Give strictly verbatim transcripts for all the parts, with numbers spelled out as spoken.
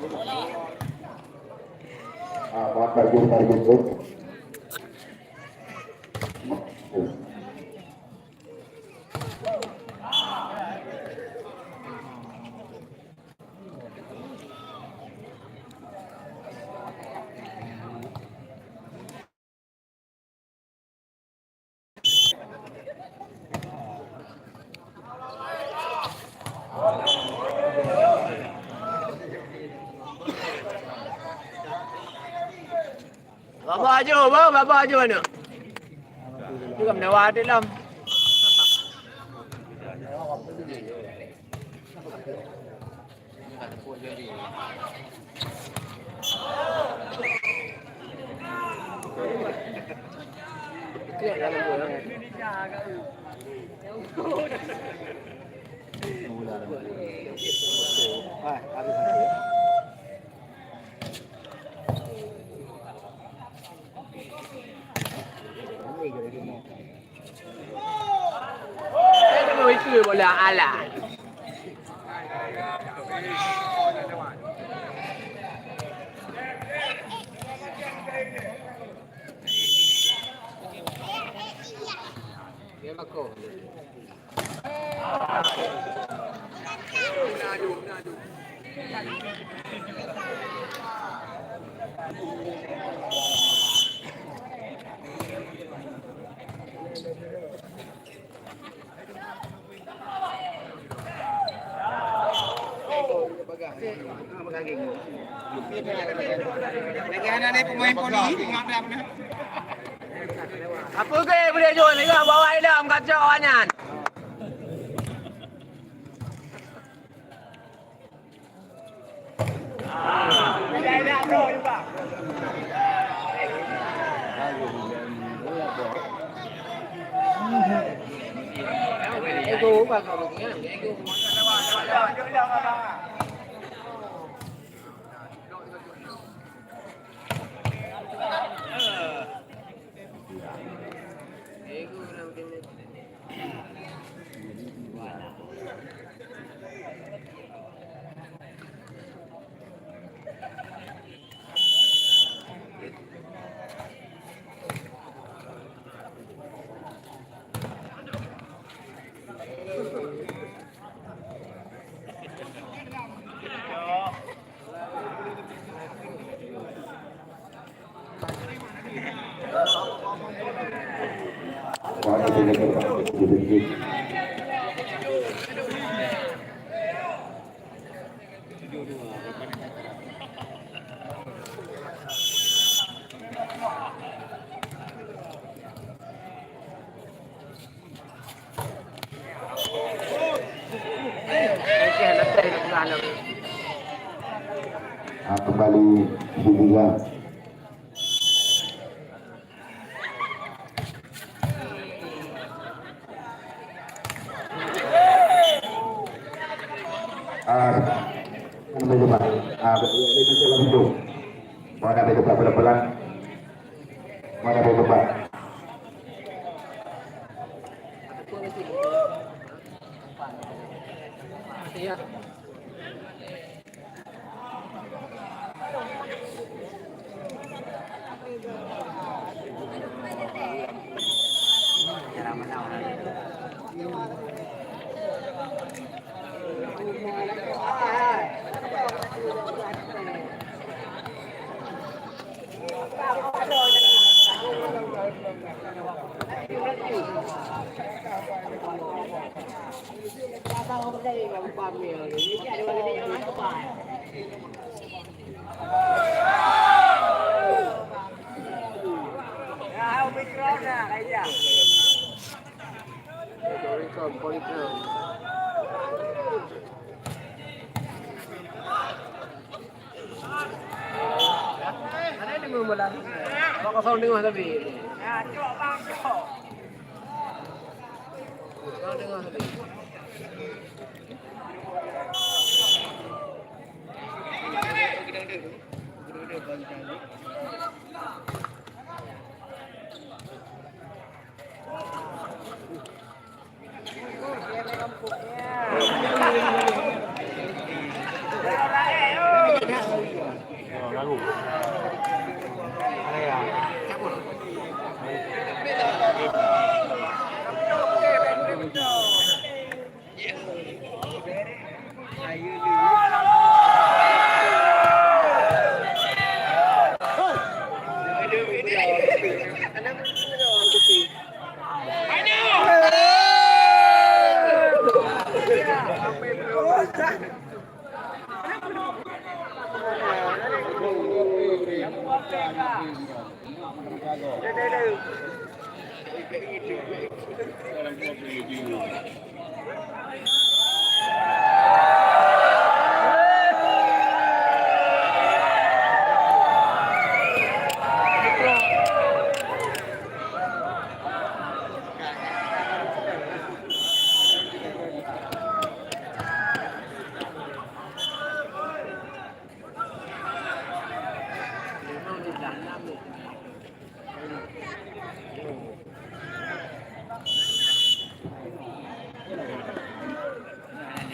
Ah, mantap, jurus tarik jemput. Babah aju, bang, babah aju aneuk. Tu kan meunawa di dalam. Itu bola alat. Apa ke boleh jôk ni lah, bawa ilong kacau awak nyan. Ah, kembali Sibuga. Ah, kembali, Pak. Ah, ini mencoba hidup. Mana ada tempat pelan-pelan? Mana ada tempat? Ada yang dengar bola? Awak kosong dengar tapi. Kosong dengar tapi. Baru. Ada ya?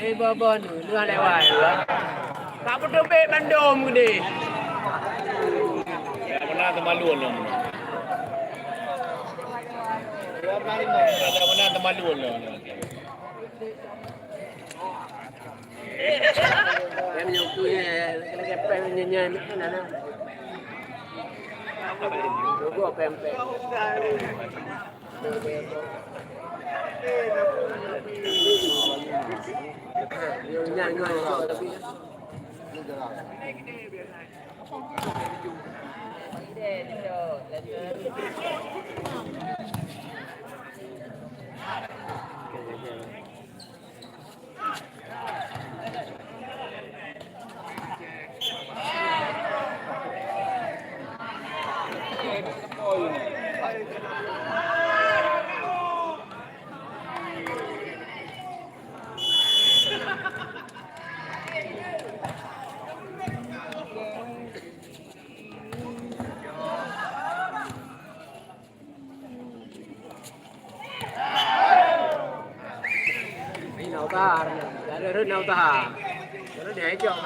Eh, boh-boh nu, leuh lewat. Tak beuteubiet bandum geude. Ya, beuna teumalu lom. Ya, beuna teumalu lom. Pèng nyang tu, eh, lagèe pèng nyan, nyan, nyan, nyan. Dua pèng, pèng. Nyan, nyan, nyan, tapi. Ina utaha, ada rot na utaha. Rot dia ejok.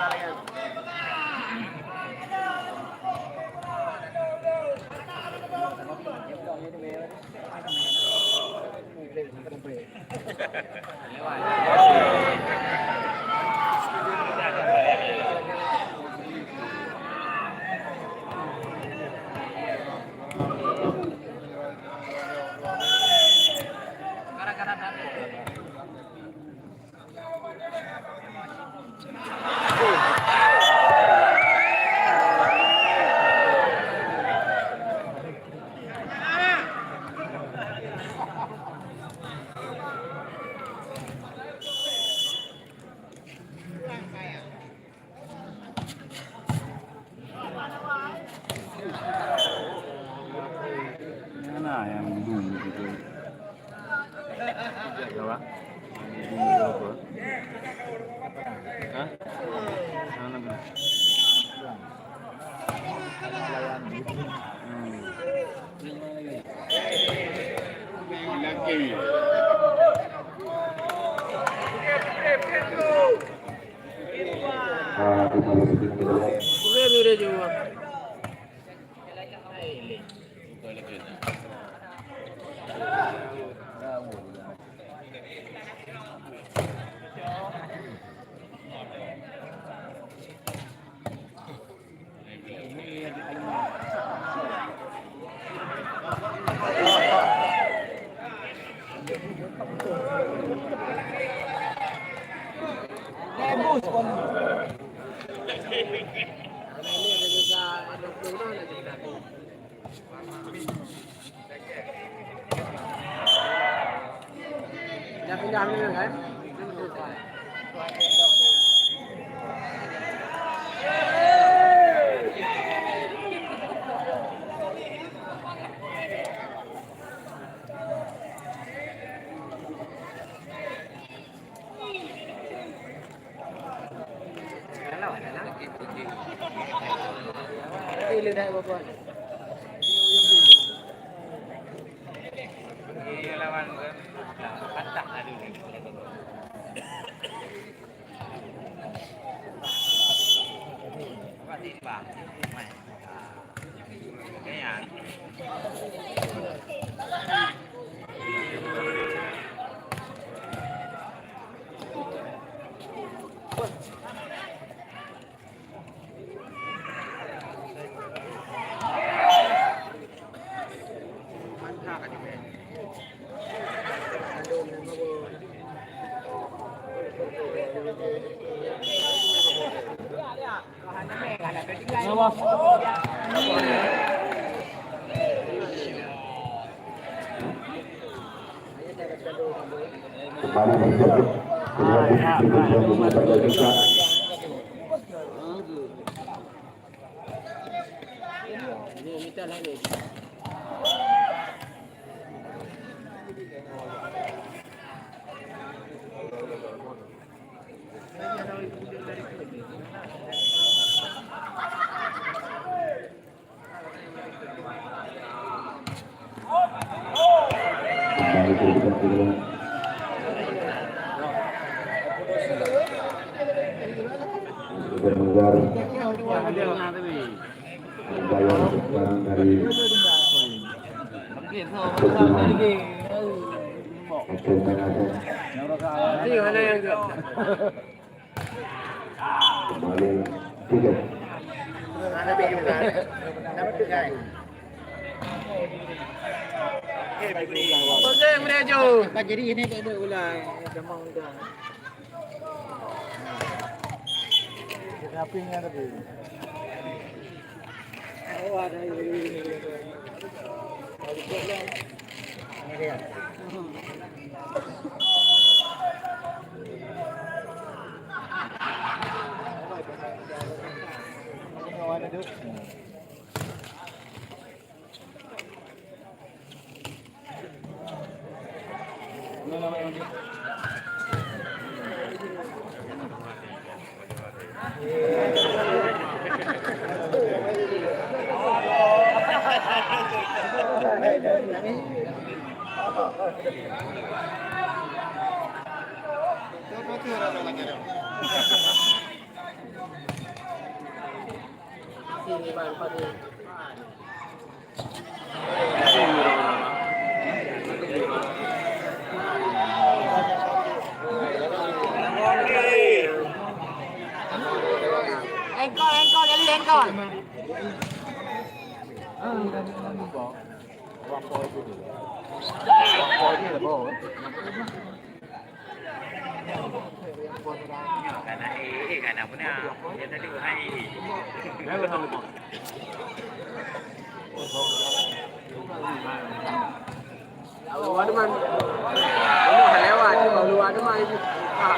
Mana yang dulu gitu? Apa? Hah? Mana, mana? Hmm. Pindah-pindah ni kan? Kembali bergeser. Kedua tim bergeser. Sudah melanggar. Bayar sekarang dari Oke, mana yang kembali tiga. Jadi ini tak ada ulang, sama udah. Tapi ini ada. Engkol, engkol, jadi engkol. Nyoe kana, eh, eh, kana peue na? Dia tadi hai. Luwa teuma. Luwa teuma. Ah.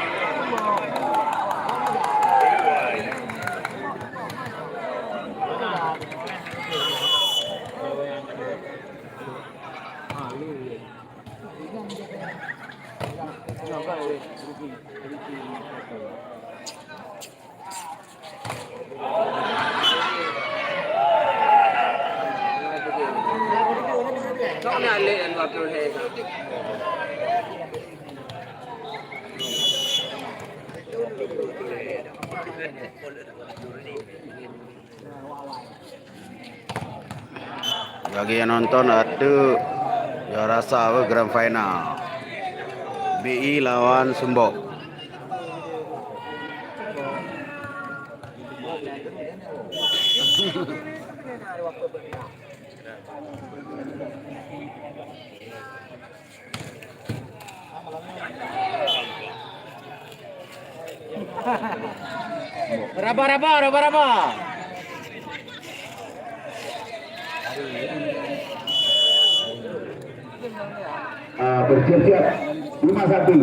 Bagi nyang nonton ateueh, nyang rasa weueh grand final B I lawan Sumbo. Raba-raba, raba-raba. Ah, bersiap-siap Bima Sakti.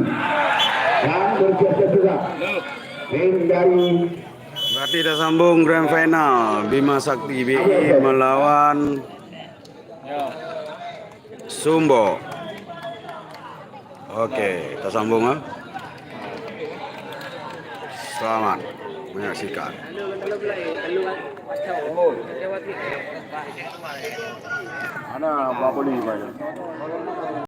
Dan bersiap-siap juga tim dari. Berarti tersambung grand final Bima Sakti B I melawan Sumbo. Oke, tersambung, ah. Selamat menyaksikan. Mana Pak Boli, Pak?